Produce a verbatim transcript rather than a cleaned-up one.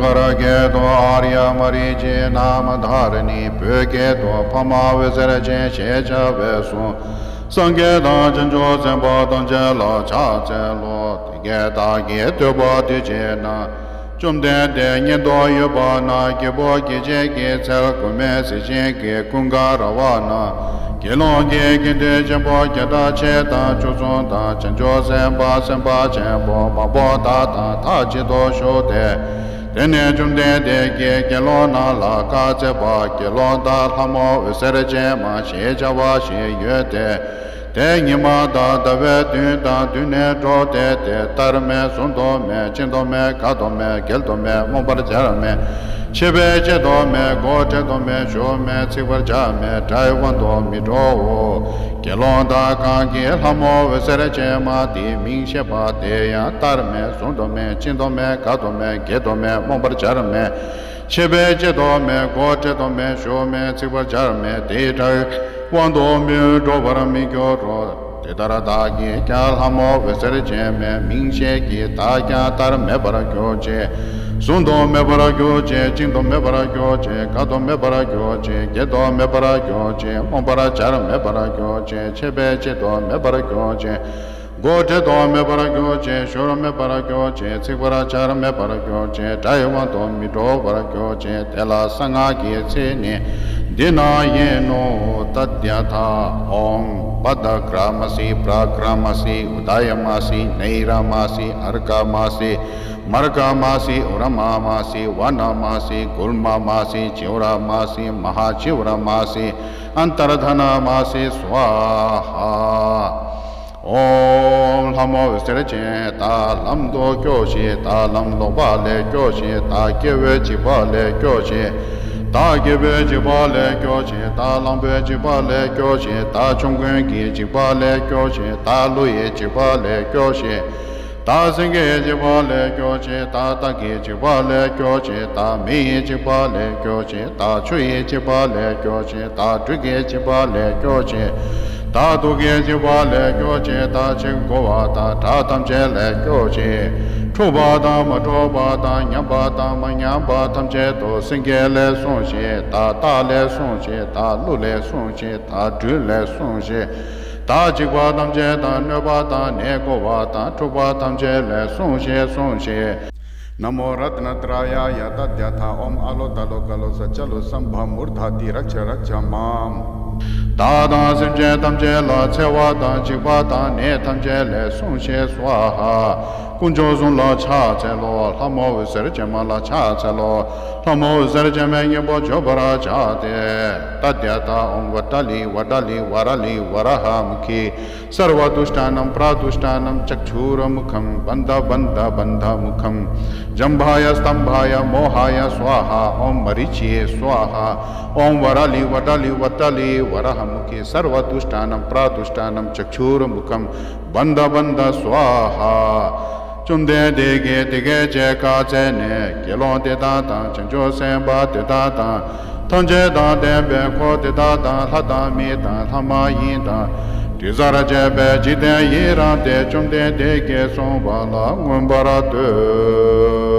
གར་སྐད་དུ་ཨཱརྱ་མ་རི་ཅི་ནཱ་མ་དྷཱ་ར་ཎི། བོད་སྐད་དུ་འཕགས་མ་འོད་ཟེར་ཅན་ཞེས་བྱ་བའི་གཟུངས། སངས་རྒྱས་དང་བྱང་ཆུབ་སེམས་དཔའ་ཐམས་ཅད་ལ་ཕྱག་འཚལ་ལོ། དེ་སྐད་བདག་གིས་ཐོས་པ་དུས་གཅིག་ན། བཅོམ་ལྡན་འདས་མཉན་དུ་ཡོད་པ་ན། རྒྱལ་པོ་རྒྱལ་བྱེད་ཀྱི་ཚལ་གོ་མེ་ཟེར་ཅན་གྱི་ཀུན་དགའ་ར་བ་ན། དགེ་སློང་གི་དགེ་འདུན་ཆེན་པོ་བརྒྱ་ཕྲག་ཕྱེད་དང་བཅུ་གསུམ་དང་། བྱང་ཆུབ་སེམས་དཔའ་སེམས་དཔའ་ཆེན་པོ་མང་པོ་དག་དང་མཐའ་གཅིག་ཏུ་བཞུགས་ཏེ། དེ་ནས་བཅོམ་ལྡན་འདས་ཀྱིས་དགེ་སློང་རྣམས་ལ་བཀའ་སྩལ་པ། དགེ་སློང་དག་ལྷ་མོ་འོད་ཟེར་ཅན་མ་ཞེས་བྱ་བ་ཞིག་ཡོད་དེ། དེ་ཉི་མ་དང་ཟླ་བའི་མདུན་དང་མདུན་ནས་འགྲོ་སྟེ། དེ་བལྟར་མེད། གཟུང་དུ་མེད། བཅིང་དུ་མེད། ག་དུ་མེད། འགེལ་དུ་མེད། རྨོངས་པར་བྱར་མེད། ཆད་པས་བཅད་དུ་མེད། སྒོ་བྲེག་དུ་མེད། ཞུ་མེད། ཚིག་པར་བྱར་མེད། དགྲ་ཡི་དབང་དུ་མི་འགྲོའོ། དགེ་སློང་དག་གང་གིས་ལྷ་མོ་འོད་ཟེར་ཅན་མ་དེའི་མིང་ཤེས་པ། དེ་ཡང་བལྟར་མེད། གཟུང་དུ་མེད། བཅིང་དུ་མེད། ག་དུ་མེད། འགེལ་དུ་མེད། རྨོངས་པར་བྱར་མེད། ཆད་པས་བཅད་དུ་མེད། སྒོ་བྲེག་དུ་མེད། ཞུ་མེད། ཚིག་པར་བྱར་མེད། དེའི་དགྲ་ཡི་དབང་དུ་མི་འགྲོ་བར་མི་འགྱུར་རོ། དེ་ལྟར་བདག་གིས་ཀྱང་ལྷ་མོ་འོད་ཟེར་ཅན་མའི་མིང་ཤེས་ཀྱིས། བདག་ཀྱང་བལྟར་མེད་པར་གྱུར་ཅིག། གཟུང་དུ་མེད་པར་གྱུར་ཅིག། བཅིང་དུ་མེད་པར་གྱུར་ཅིག། ག་དུ་མེད་པར་གྱུར་ཅིག། འགེལ་དུ་མེད་པར་གྱུར་ཅིག། རྨོངས་པར་བྱར་མེད་པར་གྱུར་ཅིག། ཆད་པས་བཅད་དུ་མེད་པར་གྱུར་ཅིག། སྒོ་བྲེག་དུ་མེད་པར་གྱུར་ཅིག། ཞུར་མེད་པར་གྱུར་ཅིག། ཚིག་པར་བྱར་མེད་པར་གྱུར་ཅིག། དགྲ་ཡི་དབང་དུ་མི་འགྲོ་བར་གྱུར་ཅིག། དེ་ལ་གསང་སྔགས་ཀྱི་ཚིག་ནི་འདི་ནི་ཡིན་ནོ། ཏདྱ་ཐཱ། ཨོཾ་བྷ་དྲ་ཀྲ་མ་སི་པྲ་ཀྲ་མ་སི་ཨུ་ད་ཡ་མ་སི་ནཻ་ར་མ་སི་ཨརྐ་མ་སི་མརྐ་མ་སི་ཨུ་ར་མ་མ་སི་ཝ་ན་མ་སི་གུལ་མ་མ་སི་ཙི་ཝ་ར་མ་སི་མ་ཧཱ་ཙི་ཝ་ར་མ་སི་ཨནྟར་དྷ་ན་མ་སི་སྭཱ་ཧཱ། ཨོཾ་ལྷ་མོ་འོད་ཟེར་ཅན་དག་ལམ་དུ་སྐྱོལ་ཞིང་། དག་ལམ་ལོག་པ་ལས་སྐྱོལ་ཞིང་། དག་སྐྱེ་བོའི་འཇིགས་པ་ལས་སྐྱོལ་ཞིང་། དག་སྐྱེ་བོའི་འཇིགས་པ་ལས་སྐྱོལ་ཞིང་། དག་གླང་པོའི་འཇིགས་པ་ལས་སྐྱོལ་ཞིང་། དག་ཆོམ་རྐུན་གྱི་འཇིགས་པ་ལས་སྐྱོལ་ཞིང་། དག་ཀླུ་ཡི་འཇིགས་པ་ལས་སྐྱོལ་ཞིང་། བདག་སེང་གེའི་འཇིགས་པ་ལས་སྐྱོབ་ཅིང་། བདག་སྟག་གི་འཇིགས་པ་ལས་སྐྱོབ་ཅིང་། བདག་མི་ཡི་འཇིགས་པ་ལས་སྐྱོབ་ཅིང་། བདག་ཆུ་ཡི་འཇིགས་པ་ལས་སྐྱོབ་ཅིང་། བདག་དུག་གི་འཇིགས་པ་ལས་སྐྱོབ་ཅིང་། བདག་དུག་གི་འཇིགས་པ་ལས་སྐྱོབ་ཅིང་། བདག་འཇིགས་འགྲོ་བ་དང་བྲག་ཐམས་ཅད་ལས་སྐྱོབ་ཅིང་། འཁྲུགས་པ་དང་མ་འཁྲུགས་པ་དང་། ཉམས་པ་དང་མ་ཉམས་པ་ཐམས་ཅད་དུ་སེང་གེ་ལས་སྲུང་ཞིང་། བདག་སྟག་ལས་སྲུང་ཞིང་། བདག་ཀླུ་ལས་སྲུང་ཞིང་། བདག་སྦྲུལ་ལས་སྲུང་ཞིང་། བདག་འཇིགས་པ་ཐམས་ཅད་དང་། གནོད་པ་དང་ནད་འགོ་བ་དང་འཁྲུགས་པ་ཐམས་ཅད་ལས་སྲུང་ཞིང་སྲུང་ཞིང་། ན་མོ་རཏྣ་ཏྲ་ཡ་ཡ། ཏདྱ་ཐཱ། ཨོཾ་ཨ་ལོ་ཏ་ལོ་ཀ་ལོ་ས་ཙ་ལུ་སམ་བྷ་མུརྡ་ཏི་རཀྵ་རཀྵ་མ། བདག་དང་སེམས་ཅན་ཐམས་ཅད་ལ་འཚེ་བ་དང་འཇིགས་པ་དང་ནད་ཐམས་ཅད་ལས་སྲུང་ཞིང་སྭཱ་ཧཱ། དཀོན་མཆོག་གསུམ་ལ་ཕྱག་འཚལ་ལོ། ལྷ་མོ་འོད་ཟེར་ཅན་མ་ལ་ཕྱག་འཚལ་ལོ། ལྷ་མོ་འོད་ཟེར་ཅན་མའི་སྙིང་པོ་བརྗོད་པར་བྱ་སྟེ། ཏདྱ་ཐཱ། ཨོཾ་བ་ཏྲ་ལི་བ་ཏྲ་ལི་ཝ་ར་ལི་ཝ་ར་ཧ་མུ་ཁི། སརྦ་དུཥྚ་ནམ་པྲ་དུཥྚ་ནམ་ཙཀྵུར་མུ་ཁམ་བན་དྷ་བན་དྷ་བན་དྷ་མུ་ཁམ། ཛམ་བྷ་ཡ་སྟམ་བྷ་ཡ་མོ་ཧ་ཡ་སྭཱ་ཧཱ། ཨོཾ་མ་རི་ཅི་ཡེ་སྭཱ་ཧཱ། ཨོཾ་ཝ་ར་ལི་བ་ཏྲ་ལི་ཝ་ཏྲ་ལི་ཝ་ར་ཧ་མུ་ཁི། སརྦ་དུཥྚ་ནམ་པྲ་དུཥྚ་ནམ་ཙཀྵུར་མུ་ཁམ་བན་དྷ་བན་དྷ་སྭཱ་ཧཱ། བཅོམ་ལྡན་འདས་ཀྱིས་དེ་སྐད་ཅེས་བཀའ་སྩལ་ནས། དགེ་སློང་དེ་དག་དང་། བྱང་ཆུབ་སེམས་དཔའ་དེ་དག་དང་། ཐམས་ཅད་དང་ལྡན་པའི་འཁོར་དེ་དག་དང་། ལྷ་དང་མི་དང་ལྷ་མ་ཡིན་དང་། དྲི་ཟར་བཅས་པའི་འཇིག་རྟེན་ཡི་རངས་ཏེ། བཅོམ་ལྡན་འདས་ཀྱིས་གསུངས་པ་ལ་མངོན་པར་བསྟོད།